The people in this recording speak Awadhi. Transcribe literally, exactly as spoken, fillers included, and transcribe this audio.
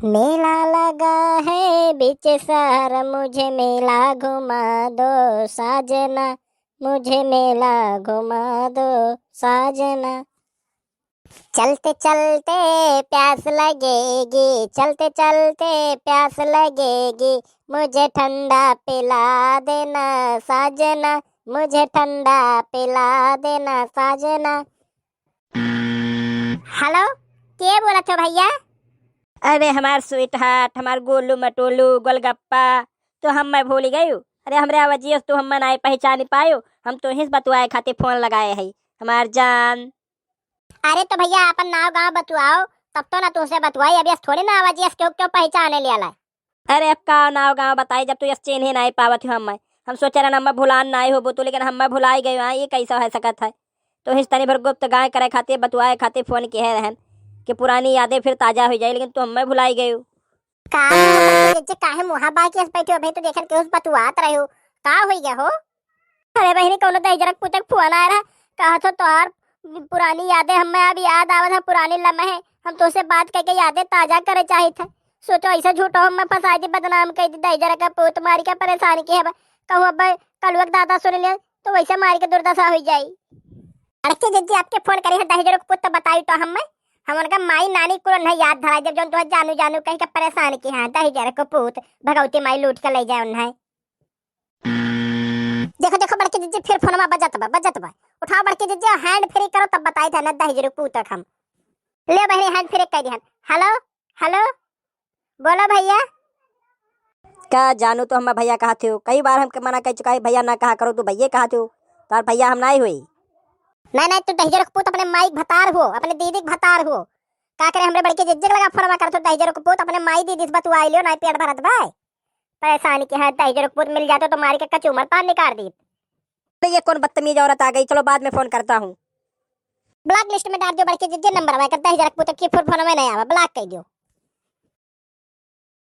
मेला लगा है बीच शहर, मुझे मेला घुमा दो साजना, मुझे मेला घुमा दो साजना। चलते चलते प्यास लगेगी, चलते चलते प्यास लगेगी, मुझे ठंडा पिला देना साजना, मुझे ठंडा पिला देना साजना। हेलो, के बोलत हो भइया? अरे हमार स्वीटहार्ट, हमार गोलू मटोलू गोलगप्पा, तो हम्मै भूलि गयू। अरे हमरे आवाजिया से तू हम्मै नाहीं पहिचानि पायो, हम तोहिस बतुआए खातिर फोन लगाए हई हमार जान। अरे तो भइया आपन नाव गाँव बतुआओ, तब तो ना तुहसे बतुआई। अभी अस थोड़ी ना आवाजिया से केहू केहू पहिचाने लियाला। अरे अब का नाव गाँव बताई, जब तू यस चीन्हे नाहीं पावत हो हम्मै। हम सोचे रहन हम्मै भुलान नाहीं होबू तू, लेकिन हम्मै भुलाई गयू। हाँ, ई कइसे होइ सकत है? तोहिस तनी भर गुप्त गाँव करे खातिर, बतुआए खातिर फोन किहे रहन कि पुरानी यादें फिर ताजा होइ जाई, लेकिन तू हम्मै भुलाई गयू। का हो बड़के जिज्जी, काहे मुँहा बाँकी अस बैठे हो? अभी तो देखन केहू से बतुआत रहे हो, का होइ गया हो? अरे बहिनी, कउनो दहिजरक पूतक फोन आए रहा, कहत हो तोहार पुरानी यादें हम्मै अब याद आवत है, पुरानी लम्हे हम तोहसे बात कइके यादें ताजा करे चाहित है। सोचो अइसे झूठो हम्मै फँसाइ दी, बदनाम कइ दी, दहिजरक पूत मारिके परेसान किहे बा। कहूँ अब कलुआ क दादा सुनि ले तो वइसे मारिके दुर्दशा होइ जाई। बड़के जिज्जी आपके फोन करी है दहिजरक पूत तो बताई तो हम्मै, हम उनका माई नानी कुल नहीं याद धराई देब, जउन तोहै जानू जानू कहिके परेसान किहे हैं दहिजरक पूत, भगवती माई लूटिके लइ जाए उन्हें। देखो देखो बड़के जिज्जी फिर फोनमा बजत बा, बजत बा। उठाओ बड़के जिज्जी, हैंड फ्री करो तब बताइत है ना दहिजरक पूत हम। ले बहिनी हैंड फ्री कइ दिहन। हेलो, हेलो, बोलो भइया। का जानू तो हम्मै भइया कहत हो, कई बार हमके मना कइ चुका है भइया ना कहा करो, तू भइये कहत हो, तोहार भइया हम नाहीं होई। नाहीं नाहीं, तू दहिजरक पूत अपने माई क भतार हो, अपने दीदी क भतार हो। का करे हमरे बड़के जिज्जी क लगा फोनमा करत हो दहिजरक पूत, अपने माई दीदी से बतुआइ लियो, नाहीं पेट भरत बा। परेसान किहे हैं दहिजरक पूत, मिल जातो तो मारिके कचूमर तान निकार दीत। अरे ये कौन बदतमीज औरत आ गई, चलो बाद में फोन करता हूँ। ब्लॉक लिस्ट में डार दियो बड़के जिज्जी, नंबर वाई कर दहिजरक पूत की फिर फोनमा नहीं आवा, ब्लॉक कइ दियो।